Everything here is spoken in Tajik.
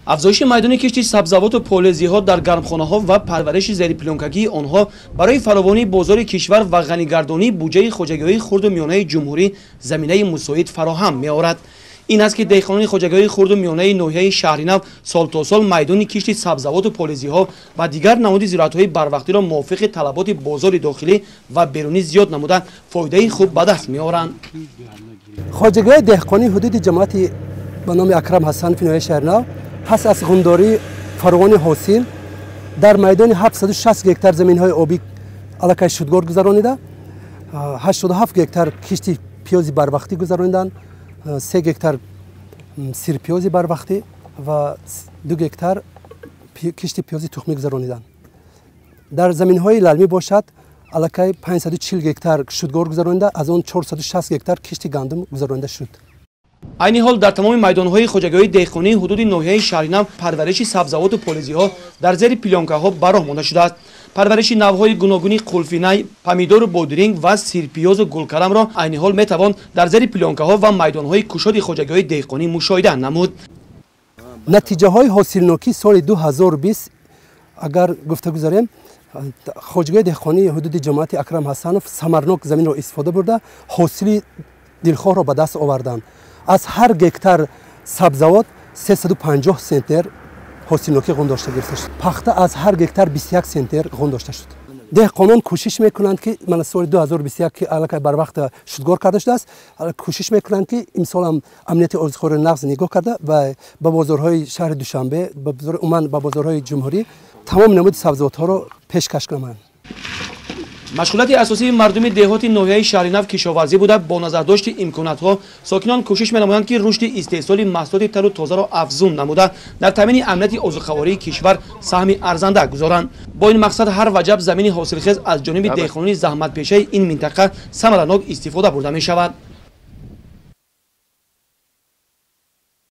Афзоиши майдони кишти сабзавоту полезиҳо дар гармхонаҳо ва парвариши зерипленкагии онҳо барои фаровонии бозори кишвар ва ғанигардонии буҷаи хоҷагиҳои хурду миёнаи ҷумҳурӣ заминаи мусоид фароҳам меорад. Ин аст, ки деҳқонони хоҷагиҳои хурду миёнаи ноҳияи Шаҳринав сол то сол майдони кишти сабзавоту полезиҳо ва дигар намуди зироатҳои барвақтиро мувофиқи талаботи бозори дохилӣ ва берунӣ зиёд намуда, фоидаи хуб ба даст меоранд. Хоҷагиҳои деҳқонии ҳудуди ҷамоати ба номи Акрам Ҳасанов ноҳияи Шаҳринав пас аз ғундории фаровони ҳосил дар майдони 760 гектар заминҳои обӣ аллакай шудгор гузаронида, 87 гектар кишти пиёзи барвақтӣ гузарониданд, 3 гектар сирпиёзи барвақтӣ ва 2 гектар кишти пиёзи тухмӣ гузарониданд. Дар заминҳои лалмӣ бошад, аллакай 540 гектар шудгор гузаронида, аз он 460 гектар кишти гандум гузаронида шуд. Айни ҳол дар тамоми майдонҳои хоҷагиҳои деҳқонии ҳудуди ноҳияи Шаҳринав парвариши сабзавоту полезиҳо дар зери плёнкаҳо ба роҳ монда шудааст. Парвариши навъҳои гуногуни қулфинай, помидору бодиринг ва сирпиёзу гулкаламро айни ҳол метавон дар зери плёнкаҳо ва майдонҳои кушоди хоҷагиҳои деҳқонӣ мушоҳида намуд. Натиҷаҳои ҳосилнокии соли 2020 агар гуфта гузарем, хоҷагиҳои деҳқонии ҳудуди ҷамоати Акрам Ҳасанов самарнок заминро истифода бурда, ҳосили дилхоҳро ба даст оварданд. Аз ҳар гектар сабзавот 350 центнер ҳосилнокӣ ғун дошта гирифта шуд. Пахта аз ҳар гектар 21 центнер ғун дошта шуд. Деҳқонон кӯшиш мекунанд, ки мана соли 2021, ки аллакай барвақт шудгор карда шудааст, кӯшиш мекунанд, ки имсолам амнияти озуқавориро нағз нигоҳ карда ва ба бозорҳои шаҳри Душанбе, умуман ба бозорҳои ҷумҳурӣ тамоми намуди сабзавотҳоро пешкаш кунанд. Машғулияти асосии мардуми деҳоти ноҳияи Шаҳринав кишоварзӣ буда, бо назардошти имконотҳо сокинон кӯшиш менамоянд, ки рушди истеҳсоли маҳсулоти тару тозаро афзун намуда, дар таъмини амнияти озуқавории кишвар саҳми арзанда гузоранд. Бо ин мақсад ҳар ваҷаб замини ҳосилхез аз ҷониби деҳқонони заҳматпешаи ин минтақа самаранок истифода бурда мешавад.